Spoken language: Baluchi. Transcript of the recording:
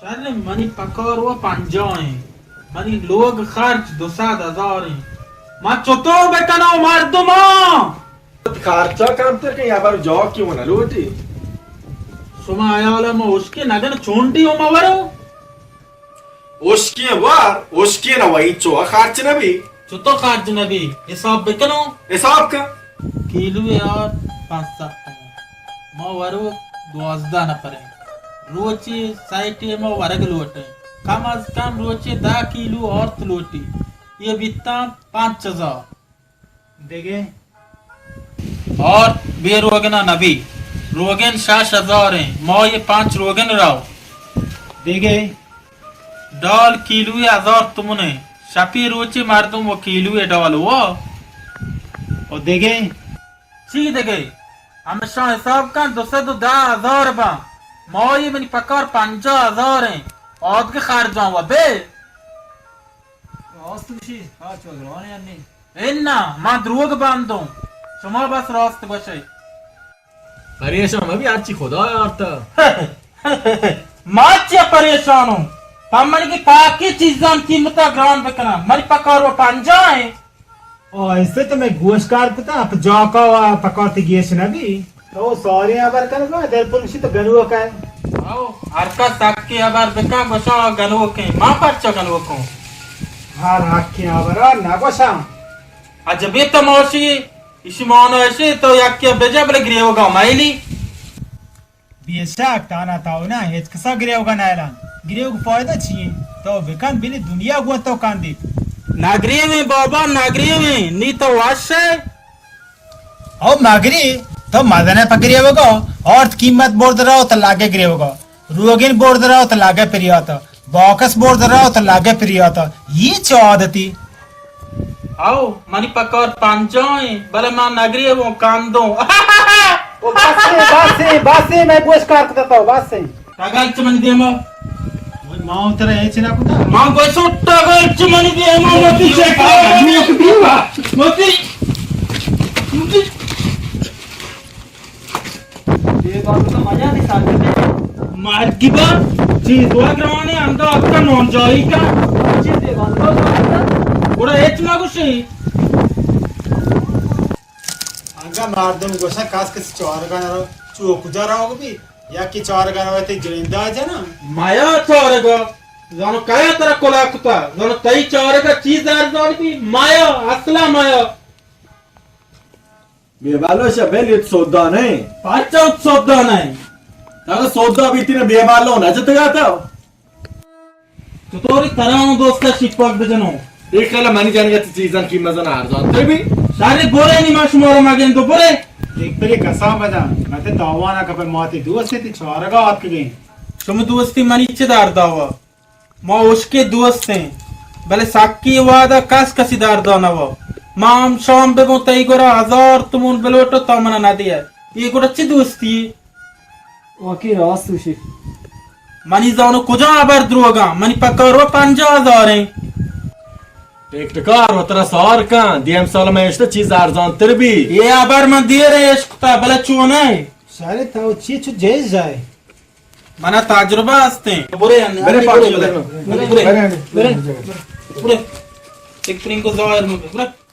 شر، منی پکار و پنجاہ ایں، منی لوگ خرچ دو سد ہزار ایں، ما چطور بکناں مردماں؟ خرچا کمتر کن، یا بر جا کی و نلوٹی۔ شما عیال ما اشکے نگن چونڈی و مورو؟ اشکے وار، اشکے نہ وئی چو خرچ نہ بی۔ چطور خرچ نہ بی؟ حساب بکنو۔ حساب کن۔ کیلو یار پانچ سد تومن۔ ما ورو دوازدہ نفر ایں۔ روچی سائٹی ما ورگ لوٹیں۔ کم از کم روچی دہ کیلو آرت لوٹی۔ یہ بیتاں پانچ ہزار۔ دگہ؟ آرت بے روگنا نبی۔ روگن شش ہزار ایں۔ ما یہ پانچ روگن راو۔ دگہ؟ ڈال کیلوی ہزار تومن ایں۔ شپی روچی مردم و کیلوی ڈال و۔ و دگہ؟ چی دگہ؟ ہمیشاں حساب کن، دو سد و دہ ہزار باں۔ ماہی منی پکار پنجاہ ہزار ایں۔ آدگہ خرجاں و بے۔ راست گوشی، ہر چو گران یعنی۔ انا، ما دروگ بندوں۔ شما بس راست گوشے۔ پریشان مبی، ہرچی خدا آرتا۔ ما چیا پریشان اوں؟ پہ منی کہ پاکی چیزان قیمتا گران بکناں۔ منی پکار و پنجاہ ایں۔ او، ایسے تو میں گوش کار کتا، پہ جاکا و پکار تی گیش نبی۔ تو ساری ہبر کن گا، دل پلشی تو گنوک ہے۔ او، ہر کس حقی ہبر بکا، گوشا گنوک ہیں۔ ما پرچا گنوک ہوں؟ ہر حقی ہبر آ نگوشاں۔ عجبی تماشی، اسی مانا ایشی تو یکی بجا بلے گریوگا مائلی۔ بے شک، تانا تاو نہ، ہچ کسا گریوگا نہ اعلان۔ گریوگ فائدہ چی ایں؟ تو بکن بلی دنیا گون تو کندیت۔ نہ گریویں بابا، نہ گریویں، نی تو وش ئے۔ او مگری، تو مزنہ پہ گریوگا، آرت قیمت برد رہو تو لگے گریوگا، روگن برد رہو تو لگے پریاتا۔ باکس برد رہو تو لگے پریاتا۔ یہ چہ عادتی؟ او، منی پکار پنجاہ ایں، بلے من نگریووں، کندوں۔ او بس ایں، بس ایں، بس ایں، میں گوش کار کتا تو، بس ایں۔ ٹگل چہ منی دیما۔ اوئے، ما ترا ہچ نہ کتا۔ ما گوشو ٹگل چہ منی دیما، متی چیک۔ متی، متی۔ بے بندو تو مزہ نہیں ساتھ میں۔ مرگی با، چیز و گرانے، انگا اکا نون جائی کا۔ چیز بے بندو تو مزہ۔ گڑا ہچ نہ گوشی۔ انگا مردم گوشن کس کسی چارگا نرو، چو کجا روگ بی؟ یکی چارگا روی تی جنیندا جنا۔ مایا چارگا، زانو کایا ترا کلا کتا، زانو تئی چارگا چیز ارزان بی؟ مایا، اصلا مایا۔ بے بالو شا بل، یہ تو سودا نہیں۔ پرچا تو سودا نہیں؟ تاکہ سودا بیتی نہ بے بالو نہ جتگا تو۔ چطوری ترا اوں دوستا شپاک بجنو؟ ایک کلا منی جانگا تی چیزاں قیمت زن ارزان تر بی۔ شاری برے نی، ما شما رو مگن تو برے۔ ایک پلی قسم بجا، میں تے تاوانا کپے، ما تے دوست تی چارگا آت کگیں۔ شما دوستی منی چہ دار داوا؟ ما اشکے دوست ایں، بلے سکی وعدہ کس کسی دار دانوا۔ ما ہم شام ببوں تئی گورا ہزار تومن بلوٹو تا منا ندیئے۔ یہ گڑا چی دوستی؟ واقعی راست گوشی۔ منی زانو کجا ہبر دروگاں، منی پکار و پنجاہ ہزار ایں۔ ٹکٹکار و ترا سار کن، دیم سال میں اشتا چیز ارزان تر بی۔ یہ ہبر من دیر اشکتا، بلے چونہ؟ شاری تو چی چو جیز جائے؟ منا تجربہ ہستیں۔ برے، برے، برے، برے، برے۔ برے۔ ایک ترینگو ظاہر میں برے۔